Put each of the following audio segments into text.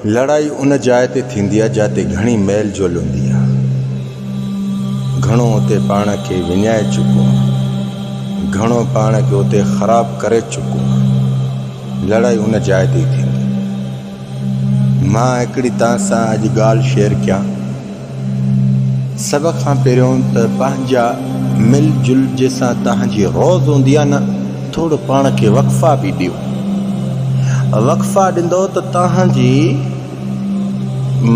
لڙائي ان جاء تي ٿيندي آهي جاتي گهڻي ميل جول هوندي آهي. گهڻو اتي پاڻ کي وڃائي چڪو آهيان. گهڻو پاڻ کي اتي خراب ڪري چڪو آهيان. لڙائي ان جاء تي ئي ٿيندي. مان هڪڙي توهان سان اڄ ڳالهه شيئر ڪيان. سڀ کان پهريون ته پنهنجا مل جل جنهن سان توهان جي روز هوندي آهي نه ٿورو پاڻ کي وقفا به ڏيو. وقفا ڏيندو ته توهان جي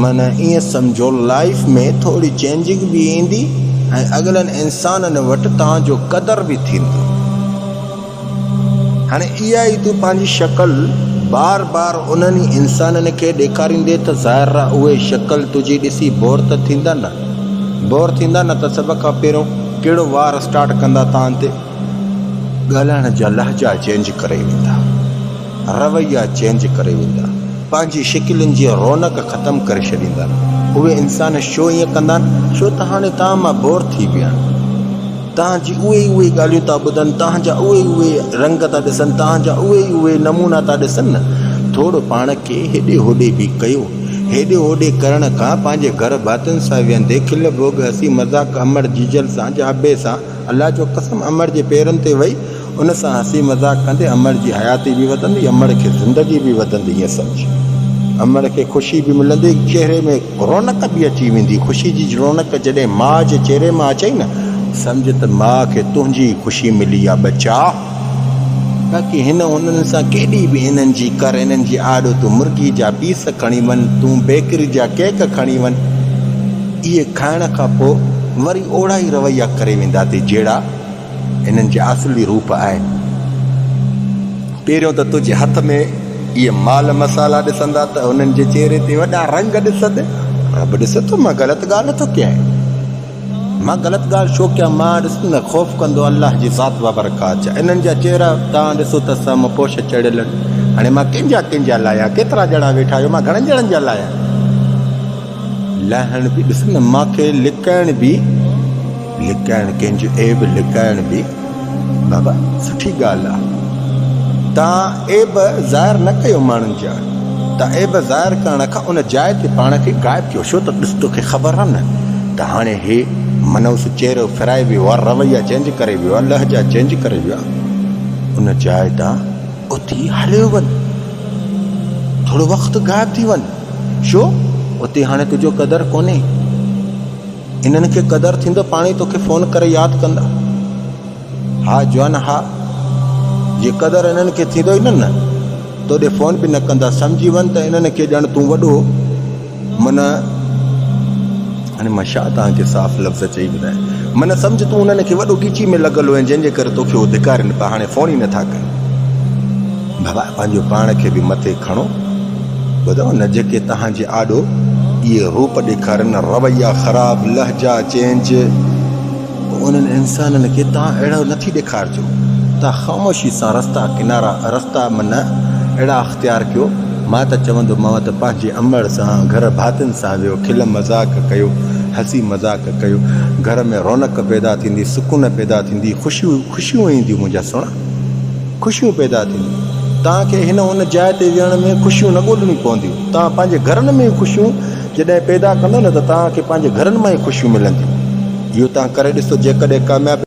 معنيٰ ائين سمجهو لائيف ۾ ٿوري چينجنگ به ايندي ۽ اڳلن انسانن وٽ توهان جو قدر به ٿيندو. هاڻي اها ئي تون پنهنجي شڪل بار بار انهن ئي انسانن کي ڏيکاريندين ته ظاهر آ اهي شڪل تنهنجي ڏسي بور ته ٿيندا نه. بور ٿيندا نه ته سڀ کان پهريون ڪهڙو وار اسٽارٽ ڪندا تان تي؟ ڳالهائڻ جا لهجا چينج ڪري ويندا. رويا چينج ڪري ويندا. پنهنجي شڪلين جي رونق ختم ڪري ڇڏيندا. اهي انسان ڇو ائين ڪندا آهن؟ ڇو ته هاڻي توهان مان بور ٿي ويا آهن. توهان جي اهي ئي اهي ڳالهيون ٿا ٻڌن، توهان جا اهي ئي اهي رنگ ٿا ڏسن، توهان جا اهي ئي اهي نمونا ٿا ڏسن نه. ٿورو پاڻ کي هيڏي هوڏي به ڪيو. هيڏي هوڏي ڪرڻ کان پنهنجي گهر ڀاتين سان ويهندي کل ڀوڳ هسي مذاق امڙ جيجل سان جا ابي سان الله جو قسم امڙ جي پيرن تي وئي ان سان هسي مذاق ڪندي امڙ جي حياتي به وڌندي، امڙ کي زندگي به وڌندي ائين سمجهه. امڙ کي خوشي به ملندي، چهري ۾ رونق به اچي ويندي، خوشي جي رونق جڏهن ماء جي چهري مان اچئي نه، سمجهه ته ماء کي تنهنجي ئي خوشي ملي آ ٻچا. باقي هن هنن سان ڪيڏي به انهن جي ڪر، انهن جي آڏو تون مرغي جا پيس کڻي وڃ، تون بيڪري جا ڪيڪ کڻي وڃ، اهي کائڻ کان پوء وري اوڙا ئي رويا ڪري ويندا ٿي جهڙا هنن جا اصلي روپ آهن. پهريون ته تنهنجي هٿ ۾ اهي مال مصالحا ڏسندا ته هنن جي چهري تي وڏا رنگ ڏسندين. رب ڏسي ٿو مان غلط ڳالهه نٿو ڪيان. مان غلط ڳالهه ڇو ڪيان؟ مان ڏس نه خوف ڪندو الله جي ذات بابرڪات جا. انهن جا چهرا توهان ڏسو ته سامهون پوش چڙهيل آهن. هاڻي مان ڪنهن جا ڪنهن جا لاهيان؟ ڪيترا ڄڻا ويٺا آهيو مان گهڻن ڄڻن جا لاهيان؟ لاهڻ به ڏس نه مان کي لڪائڻ به لڪائڻ ڪنهن جو عيب لڪائڻ به بابا سٺي ڳالهه آ. تان عيب ظاهر نه ڪيو ماڻهن جا. تان عيب ظاهر ڪرڻ کان ان جاء تي پاڻ کي غائب ڪيو ڇو ته ڏس توکي خبر آ نه ته هاڻي هي منحوس چهرو ڦرائي ويو آ رويا چينج ڪري ويو آ لهجا چينج ڪري ويو آ ان جاء تان اٿي هليو وڃ ٿورو وقت غائب ٿي وڃ ڇو اتي هاڻي تنهنجو قدر ڪونهي. انهن کي قدر ٿيندو پاڻ ئي توکي فون ڪري ياد ڪندا. ها جوان ها جي قدر انهن کي ٿيندو ئي نه نه توڏي فون به نه ڪندا سمجهي وڃ ته انهن کي ڄڻ تون وڏو من هاڻي مان شا توهان کي صاف لفظ چئي ٻڌايان من سمجهه تون انهن کي وڏو ڳچي ۾ لڳل هئين جنهن جي ڪري توکي هو ڌڪارين پيا هاڻي فون ئي نٿا ڪن. بابا پنهنجو پاڻ کي به مٿي کڻو. ٻڌو نه جيڪي توهان جي آڏو اهي روپ ڏيکارين، رويا خراب، لهجا چينج، پوء انهن انسانن کي توهان اهڙو نه ٿي ڏيکارجو. توهان خاموشي سان رستا ڪنارا، رستا من اهڙا اختيار ڪيو. مان ته چوندومانء ته پنهنجي امڙ سان، گهر ڀاتين سان ويهو، کل مذاق ڪيو، هسي مذاق ڪيو. گهر ۾ رونق پيدا ٿيندي، سڪون پيدا ٿيندي، خوشيون خوشيون اينديون منهنجا سهڻا. خوشيون پيدا ٿينديون. توهان کي هن هن جاء تي ويهڻ ۾ خوشيون نه ڳولڻيون پونديون. توهان پنهنجي گهرن ۾ ئي خوشيون جڏهن پيدا ڪندؤ نه ته توهان کي پنهنجي گهرن مان ئي خوشيون ملنديون. اهو توهان ڪري ڏسو جيڪڏهن ڪامياب.